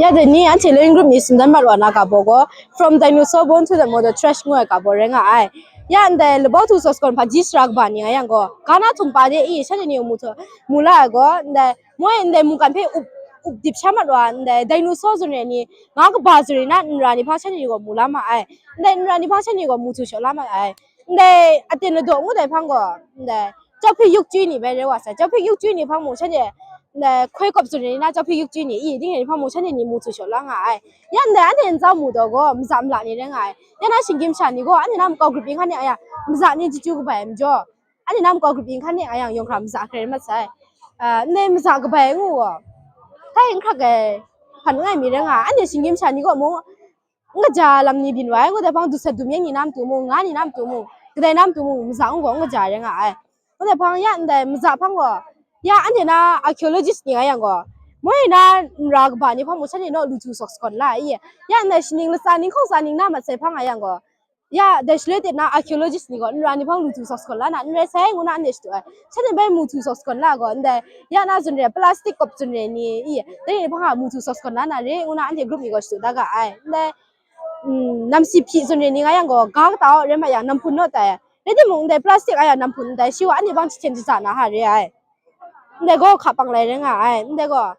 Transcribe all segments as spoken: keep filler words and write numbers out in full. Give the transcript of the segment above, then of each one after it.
Ya dai ni anhte learning group ni tsun dan mat wa na ga baw gaw, from dinosaur bone to the modern trash ngu ai ga baw rai nga ai. Ya ndai labau htu sawt sakawn hpaji sara kaba ni nga yang gaw, ga na htum pa de i, shanhte ni gaw mu htu, mu la ai gaw, ndai moi ndai mungkan hpe up, up dip sha mat wa, ndai dinosaur zawn re ni, nga kaba zawn re na nra ni hpang shanhte ni gaw mu la ma ai. Ndai nra ni hpang shanhte ni gaw mu htu shaw la ma ai. Ndai aten ladaw ngu dai hpang gaw, ndai เจ้าพริกยุคจุย ni bai rai wa sai. เจ้าพริกยุคจุย ni hpang mung shanhte, ndai hkoi kawp zawn re ni na เจ้าพริกยุคจุย ni i, ding re ni hpang mung shanhte ni mu htu shaw la nga ai. Ya ndai anhte ntsau mu taw gaw, maza mala ni rai nga ai. Ya na shinggyim sha ni gaw, anhte na makau grup yin hkan ni a yang, maza ni chyeju kabai ai majaw, anhte na makau grup yin hkan ni a yang, yawng hkra maza hkrai mat sai. Ah, ndai maza kabai ngu gaw, htai n hkrak ai hpan n ngai mi rai nga ai. Anhte shinggyim sha ni gaw mung, n kaja lam ni byin wa ai, ngut ai hpang dusat dumyeng ni na matu mung, nga ni na matu mung, kadai na matu mung, maza ngu gaw n kaja rai nga ai. Ngut ai hpang ya ndai maza hpang gaw, ya anhte na archaeologist ni nga yang gaw, moi na nra kaba ni hpang mung shanhte naw lu htu sawk sakawn la ai i, ya ndai shaning latsa ning hkawng tsa ning na mat sai hpang nga yang gaw, ya dai shaloi tet na archaeologist ni gaw nra ni hpang lu htu sawk sakawn la na n rai sai ngu na anhte shadu ai. Shanhte bai mu htu sawk sakawn la gaw, ndai ya na zawn re, plastic kawp zawn re ni i, dai ni hpang a mu htu sawk sakawn la na re ngu na anhte group ni gaw shadu da ga ai. Ndai, mm, namsi hpyi zawn re ni nga yang gaw, ga kata aw rai ma yang, namhpun naw tai ai. Rai timung, ndai plastic a yang namhpun ndai shi wa anhte hpang jahten jaja na ha re ai. Ndai gaw hka pang lai rai nga ai. Ndai gaw,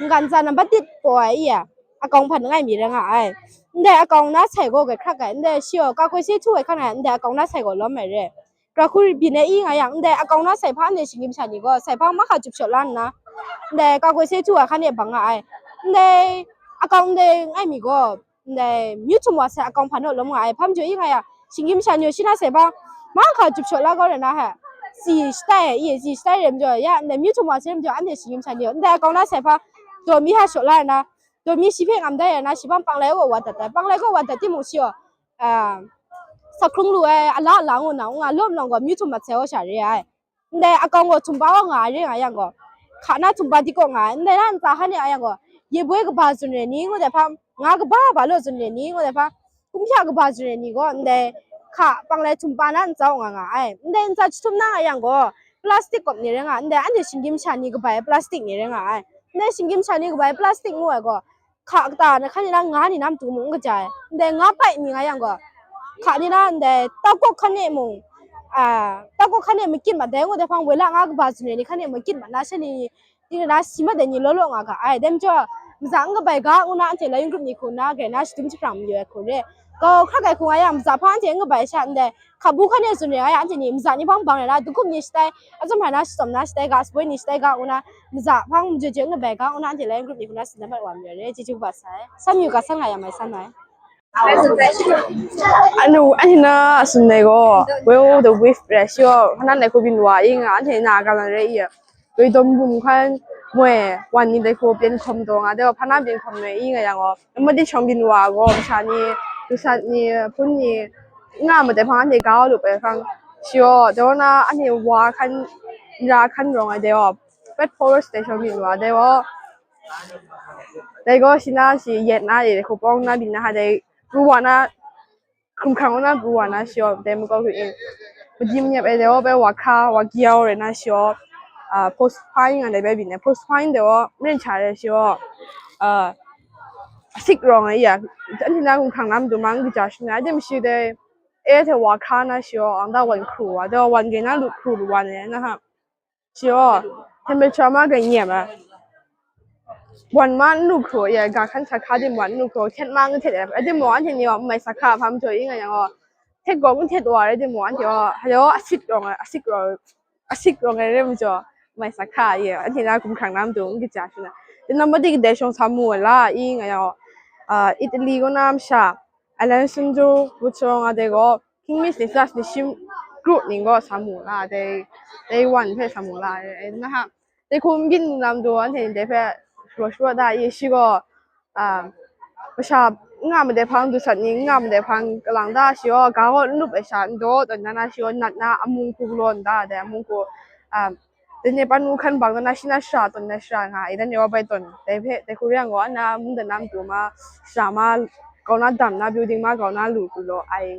ngan tsa nambat tit paw ai i a, akawng hpan langai mi rai nga ai. Ndai akawng na sai gaw grai hkrak ai, ndai shi gaw ka koi se htu ai hkan ai, ndai akawng na sai gaw lawm ai re. Kra hku byin ai i nga yang, ndai akawng na sai hpa anhte shinggyim sha ni gaw, sai hpa mahka chyup shaw la nna, ndai ka koi se htu ai hkan e bang nga ai. Ndai akawng ndai ngai mi gaw, ndai myu htum wa sai akawng hpan naw lawm nga ai, hpa majaw i nga yang, shinggyim sha ni gaw shi na sai hpa mahka chyup shaw la kau rai na he, tsi shatai ai i, tsi shatai re majaw, ya ndai myu htum wa sai majaw, anhte shinggyim sha ni gaw, ndai akawng na sai hpa daw mi ha shaw la rai na, daw mi shi hpe ngam dai rai na, shi hpang panglai kaw wa dat ai, panglai kaw wa dat timung shi gaw, ah, sa hkrung lu ai, ala ala ngu na, ngu nga lawm lawng gaw, myu htum mat sai gaw sha re ai. Ndai akawng gaw htum pa wa nga ai re nga yang gaw, hka na htum pa dikaw nga ai, ndai na ntsa hkan e a yang gaw, yeboi kaba zawn re ni ngut ai hpang, nga kaba ba law zawn re ni ngut ai hpang, kumhpya kaba zawn re ni gaw, ndai hka panglai htum pa na ntsa wa nga nga ai. Ndai ntsa jahtum na nga yang gaw, plastic kawp ni rai nga, ndai anhte shinggyim sha ni kabai plastic ni rai nga ai. Ndai shinggyim sha ni kabai plastic ngu ai gaw, hka kata na hkan ni na nga ni na matu mung n kaja ai. Ndai nga pai ni nga yang gaw, hka ni na ndai tau kawk hkan e mung, a, tau kawk hkan e makyit mat dai ngut ai hpang, woi la nga kaba zawn re ni hkan e makyit mat na sha ni, ting na si mat ai ni law law nga ga ai. Dai majaw, maza n kabai ga ngu na anhte la yung grup ni hku na grai na shadum jahprang mayu ai hku re. Kau hkrak ai hku nga yang, maza hpa anhte n kabai sha ndai, hkabu hkan e zawn re nga yang, anhte ni maza ni hpang bang rai na, dahkum ni shatai, atsawm hpai na shatsawm na shatai ga, saboi ni shatai ga ngu na, maza hpang majaw jaw n kabai ga ngu na, anhte la yung grup ni hku na tsun dan mat wa mayu ai re, chyeju kaba sai. San yu ga san nga yang mai san ai. Anu, anhte na a tsun dai gaw, Will the Wisp re, shi gaw hpa na ndai hku byin wa i nga, anhte na a galang re i, Lui dawn bum hkan moi wan ni dai hku pyen hkawm taw nga, dai gaw hpa na pyen hkawm noi i nga yang gaw, nambat di shawng byin wa gaw, masha ni, dusat ni, hpun ni, nga ma dai hpang anhte ga lup ai hpang, shi gaw, dai gaw na anhte wa hkan, nra hkan rawng ai dai gaw, Red Forest dai shawng byin wa, dai gaw, dai gaw shi na shi yet na, dai hku pawng na byin na ha, dai pru wa na, hkrung hkrang wa na pru wa na shi gaw, dai makau hku e, madi manyep ai dai gaw, bai wa hka, wa gyau rai na shi gaw, a, post pine nga dai bai byin ai, post pine dai gaw, maren cha rai shi gaw, a, asik rawng ai ya, anhte na hkrung hkrang na matu mang kaja shi na, dai mashi dai, e hte wa hka na shi gaw, ang da wan hkru wa, dai gaw wan grai na lu hkru lu wa na, na ha. Shi gaw, temperature ma grai nyem ai. Wan ma n lu hkru ya, ga hkan sa hka di wan n lu hkru, htet ma n htet ai. Rai timung, anhte ni gaw n mai sa hka hpa majaw i nga yang gaw, htet gaw n htet wa rai timung, anhte gaw, hpa gaw asit rawng ai, asik rawng, asik rawng ai rai majaw, n mai sa hka ya, anhte na hkrung hkrang na matu n kaja shi na. Dai nambat di kadai shawng sa mu ai la i nga yang gaw, a, Italy kaw na masha, Alessandro Bucciarong a dai gaw, King Misnitas ni shim group ning gaw sa mu la, dai, dai wan hpe sa mu la, e, na ha, dai hku n byin lam du anhte ndai hpe shapraw shapraw da i, shi gaw, a, masha n nga ma dai hpang, dusat ni n nga ma dai hpang kalang da, shi gaw, ga gaw n lup ai sha, n daw tawn na na, shi gaw nat na, amung hku galaw n da, dai amung hku, a, dai ni pan u hkan bang na, shi na shara tawn na shara nga ai, dai ni wa bai tawn, dai hpe, dai hku rai yang gaw, na mungdan na matu ma, shara ma, kau na dam na, building ma, kau na lu hku law ai,